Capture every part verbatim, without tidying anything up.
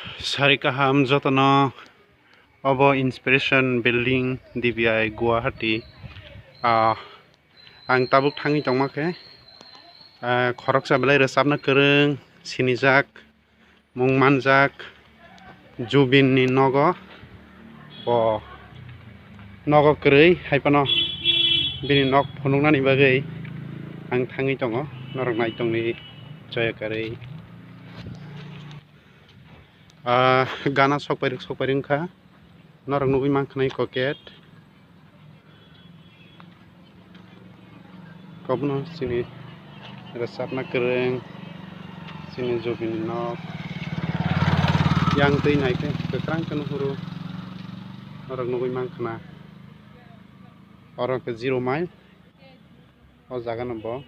Sari kaham jotono, obo Inspiration Building, D B I, Guwahati. Ah, ang tabuk thangwi tongma khe, ah, khoroksa belai rwchapna kwrwng, sinijak, mung manjak Jubin ni nogo, bo nogo kwrwi, hai phano bini nok phunuknani bagwi ang thangwi tongo, norok nai tongdi, joya kwrwi. Ah, gana sokpairik sokpairik wngkha, norok nugwi mankha nai koket. Kobono chini rwchapna kwrwng, chini Jubin ni nok. Yang twi naikhe kwkrang khe nuhuru, norok nugwi mankha na. Oro khe zero mile. O jaga no bo.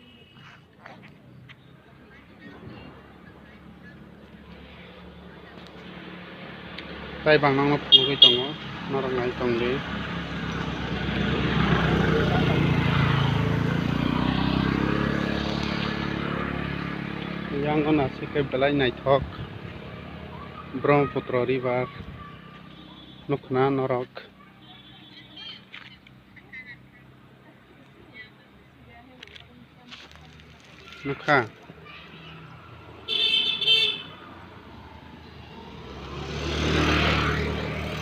Tai bang nangno phunugwi tongo, norok nai tongdi. Yang o naisik khe belai naithok Brahmaputra river nukna norok. Nukha.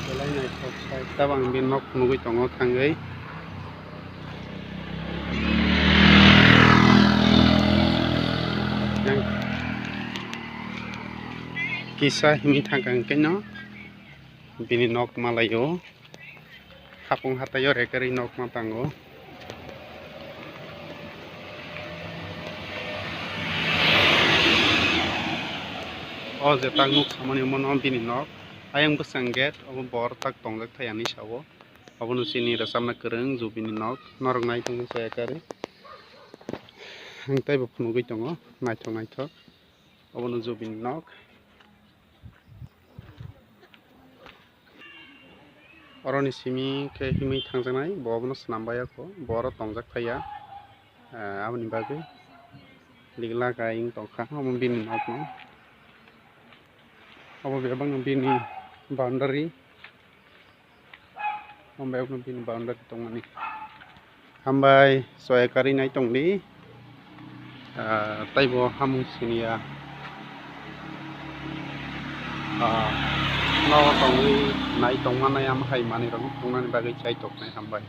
Belai naithok sai. Tabang bini nok phunugwi tongo thangwi. Yang kisa himwi thangkha hwnkhe no bini nok malaio. Hapung hataio rekarwi nok ma tango. O je tak nuk samani omo no bini nok. Ayang bwsang gate, obo bor tak tongjak thai ani sao. Obono chini rwchapna kwrwng Jubin ni nok. Norok nai tongdi joya kwrwi. Ang teibo phunugwi tongo. Naithok naithok. Obono Jubin ni nok. Oroni simi khe himwi thangjaknai, bo obono swnam bai ya kho, bo oro tongjak phai ya. Eh, aboni bagwi ligla kai wng tongkha, omo bini nokno. Obo bebakno bini boundary. Omo bebakno bini boundary tongmani. Hambai, joya kwrwi nai tongdi. Ah, taibo hamung siniya. Ah, no tongwi nai tongma nai am hai manwi rok tongnani bagwi chai toknai hambai.